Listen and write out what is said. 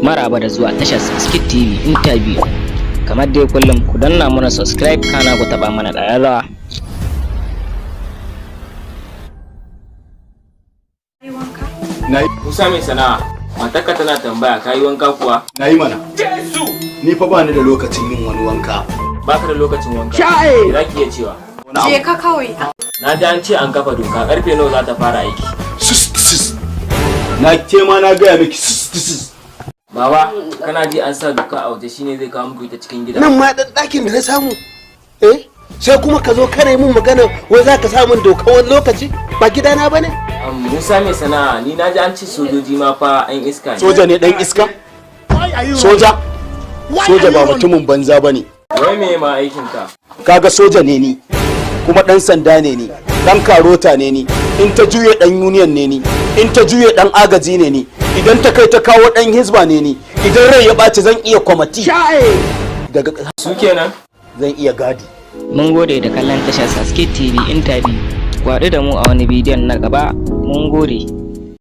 Maraba da zuwa tashar Skit TV Interview. Kamar dai kullum, ku danna mana subscribe, kana ku taba mana ƙararrawa. Yi wanka? Na yi. Musa mai sana'a, matarka tana tambaya ka yi wanka kuwa? Na yi mana. Ni fa ba ni da lokacin yin wani wanka. Baka da lokacin wanka. Me za ki iya cewa? Wani Je abu. ka kawai. Na ji an ce an kafa doka, karfe nawa za ta fara aiki? Sis, sis. Na ke ma na gaya miki, sis, sis. Baba, kana ji an sa doka a waje, shine zai kawo muku ita cikin gida. Nan ma dan ɗakin da na samu, eh, sai kuma ka zo kana yi mun magana wai za ka samun doka wani lokaci, ba gidana ba ne. Musa mai sana'a, ni na ji an ce sojoji ma fa an iska ne. Soja ne dan iska? Soja? Soja ba mutumin banza ba ne. Wai me ma aikin ka? Kaga soja ne ni, kuma dan sanda ne ni, dan karota ne ni, in ta juye dan union ne ni, in ta juye dan agaji ne ni, idan ta kai ta kawo dan hizba ne ni, idan rai ya ɓaci zan iya kwamati. Daga Su kenan? zan iya gadi. Mun gode da kallon tashar Skit TV Interview. Ku haɗu da mu a wani bidiyon na gaba. Mun gode.